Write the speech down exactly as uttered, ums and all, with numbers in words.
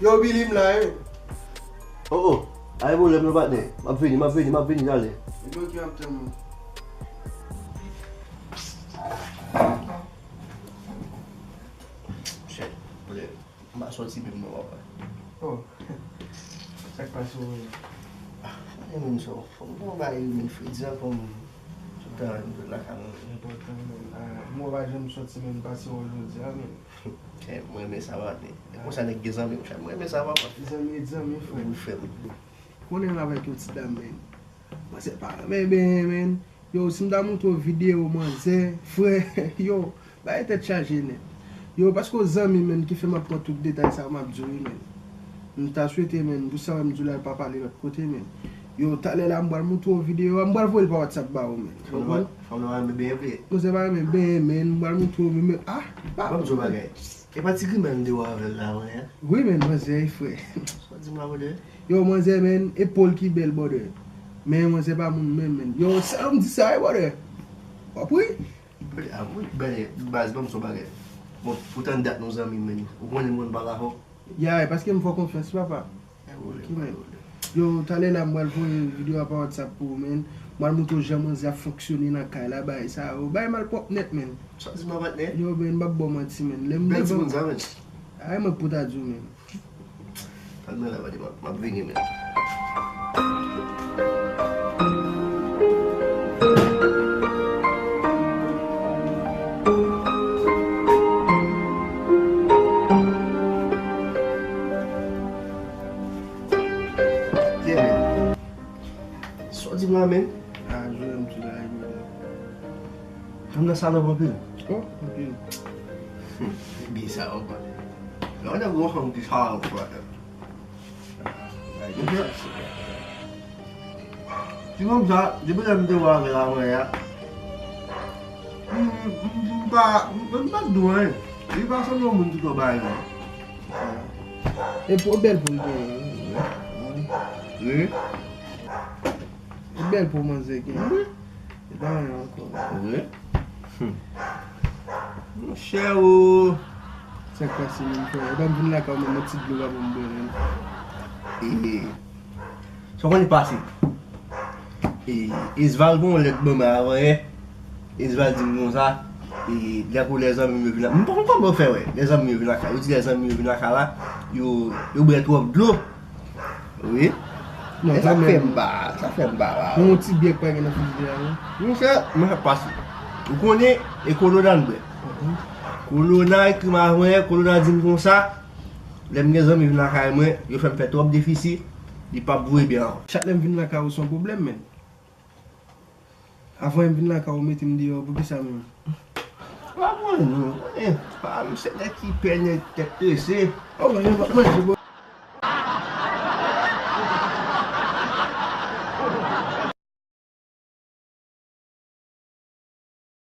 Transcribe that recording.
Yo, Billy, m la, wi. Oh, oh. Ay, pwoblèm non, patnè. M ap vini, m ap vini, m ap vini, ale. Li bloke, m ap tann ou. Shit, pwoblèm. M pa sòti menm non, papa. Oh. Sa k pase w menm? Ah, men menm sa, fò m gen yon bagay menm fredi ankò menm. Tout tan m sot lakay mwen. Enpòtan menm. Ah, m wè w pa janm sòti menm pase w jodi a menm. Eh, mwen renmen sa, patnè. E konsa nèg gen zanmi, m renmen sa, papa. Zanmi e zanmi, frè. Wi, frè m. Konnen m avèk yon ti dam, menm. Manzè pa renmen benyen, menm. Yo, si m ta montre w videyo manzè, frè, yo, bagay tèt chaje nèt. Yo, paske w zanmi, menm, ki fè m ap pran tout detay sa yo m ap di w, menm. M ta swete, menm, pou sa m di w la, l pa pale lòt kote, menm. Yo, talè la, m pral montre w videyo a, m pral voye l pa WhatsApp ba ou, menm. Fanm nan, fanm nan pa renmen benyen vre. Manzè pa renmen benyen, menm, m pral montre w, menm, ah, pa. Ban m di w bagay. E pa ti grimèl m te wè avè l la, manzè? Wi, menm, manzè, frè. Sa w di m la, brother? Yo, manzè, menm, epòl ki bèl, brother. Men manzè pa moun menm, menm. Yo, sèl ou m di sa, wi, brother. W ap ri? Brother, a, wi, brother, baz, ban m di w bagay. Bon, poutan dat nou zanmi, menm. Ou konnen m konn pale avè w. Ya, e paske m fè w konfyans, wi, papa. Pa gen pwoblèm, pa gen pwoblèm. Yo, talè la, m pral voye videyo a pa WhatsApp pou ou, menm. M pral montre w jan manzè ap fonksyone nan kay la, bagay sa yo. Bagay malpwòp nèt, menm. Sa w di m la, patnè? Yo, menm, m p ap ba w manti, menm. Lè m devan. Bèl timoun sa, menm. Ay, mwen k pou ta di w, menm. Tann mwen la, patnè, m ap, m ap vini, menm. Yeah, man. Sa w di m la, man? Ah, jwe m ti la, jwe m. Fanm nan salòp anpil. Oh, anpil. Hmm, bizarre, man. Lè w nèg yon fanm ki salòp, frè. Ti fanm sa, depi lè m te wè avè l avanyè a, m, m, m pa, m, m pa t di w anyen. Li pa sanble yon moun ki twò bay non. E pou bèl pou l genyen. Wi. E bèl pou manzè genyen. Wi. E pa anyen ankò. Wi. Hmm. Monchè o. Sa k pase menm frè? Epa m vin lakay ou menm, yon ti dlo pa pou m bwè menm. E, sa w konnen pase? E, Esval gon lèt ban mwen avanyè. Esval di m konsa, e, lè pou lè zanmi m yo vin la. M pa konn kòman yo fè wè. Lè zanmi m yo vin lakay. Yo di lè zanmi m yo vin lakay la, yo, yo bwè twòp dlo. Wi. Non, e sa k fè m pa, sa k fè m pa la. Yon ti byè k pa gen nan frijidè a, non? Monchè, mwen fè pase. Ou konnen, e kolona n bwè. Mhm. Kolona ekri m avanyè, kolona di m konsa, lè m gen zanmi vin lakay mwen, yo fè m fè twòp defisi, li p ap voye byen ankò. Chak lè m vin lakay ou, se yon pwoblèm, menm. Avan m vin lakay ou mete m deyò, poukisa menm? Pa konn non, konnen, pa, m se nèg ki pè nèg tèt trese. Oh, manje, manje, bò.